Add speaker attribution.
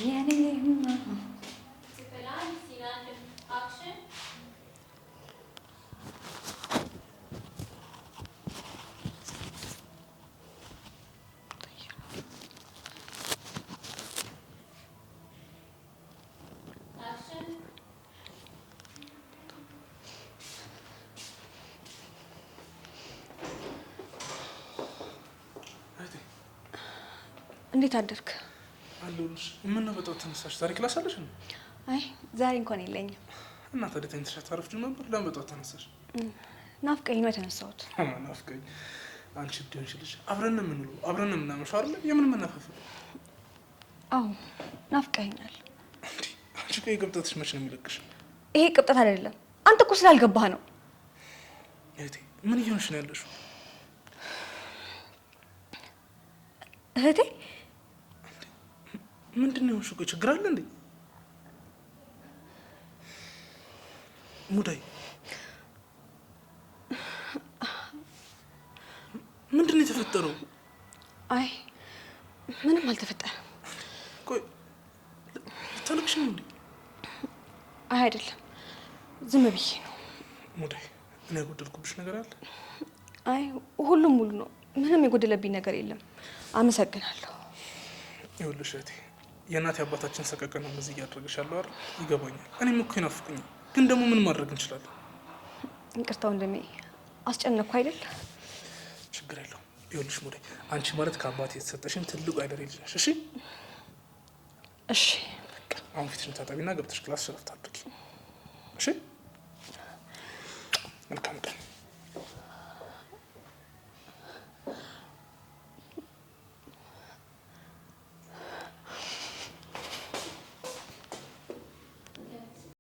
Speaker 1: የኔማ።
Speaker 2: ክፍል 1 scene 1 action። Action።
Speaker 3: እህቴ።
Speaker 1: እንዴት አደርክ?
Speaker 3: አለሁልሽ። ምነው በጠዋት ተነሳሽ? ዛሬ class አለሽ እንዴ?
Speaker 1: አይ፣ ዛሬ እንኳን የለኝም።
Speaker 3: እና ታዲያ ተኝተሽ አታረፍጂም ነበር? ለምን በጠዋት ተነሳሽ?
Speaker 1: ናፍቀኝ ነው የተነሳሁት።
Speaker 3: ናፍቀኝ። አንቺ እብድ የሆንሽ ልጅ። አብረን ነው የምንውለው፣ አብረን ነው የምናመሸው አይደለ? የምን መናፈፍ?
Speaker 1: አዎ፣ ናፍቀኸኛል።
Speaker 3: እንዴ አንቺ፣ ቆይ ቅብጠትሽ መቼ ነው የሚለቅሽ?
Speaker 1: ይሄ ቅብጠት አይደለም። አንተ እኮ ስላልገባህ ነው።
Speaker 3: እህቴ፣ ምን እየሆንሽ ነው ያለሽው?
Speaker 1: እህቴ።
Speaker 3: ምንድን ነው የሆንሽው? ቆይ ችግር አለ እንዴ? ሙዳይ፣ ምንድን ነው የተፈጠረው?
Speaker 1: አይ፣ ምንም አልተፈጠረም።
Speaker 3: ቆይ ልታለቅሽ ነው እንዴ?
Speaker 1: አይ አይደለም፣ ዝም ብዬ ነው።
Speaker 3: ሙዳይ፣ እኔ ያጎደልኩብሽ ነገር አለ?
Speaker 1: አይ፣ ሁሉም ሙሉ ነው። ምንም የጎደለብኝ ነገር የለም። አመሰግናለሁ።
Speaker 3: ይኸውልሽ እህቴ፣ የእናት አባታችን ሰቀቀን ነው እንደዚህ እያደረገሽ ያለው አይደል? ይገባኛል። እኔም እኮ ይናፍቁኛል፣ ግን ደግሞ ምን ማድረግ እንችላለን?
Speaker 1: ይቅርታ ወንድሜ፣ አስጨነቅኩ አይደል?
Speaker 3: ችግር የለውም። ይኸውልሽ ሙዳይ፣ አንቺ ማለት ከአባቴ የተሰጠሽን ትልቁ አይደል ልጅ ነሽ። እሺ?
Speaker 1: እሺ።
Speaker 3: በቃ አሁን ፊትሽን ታጠቢና ገብተሽ class ረፍት አድርጊ። እሺ? መልካም ቀን።